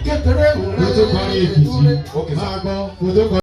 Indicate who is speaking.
Speaker 1: Kékeré.
Speaker 2: Mo tó kọrin Èkìtì.
Speaker 3: Okay, sir.
Speaker 2: Máa gbọ́, mo tó kọrin.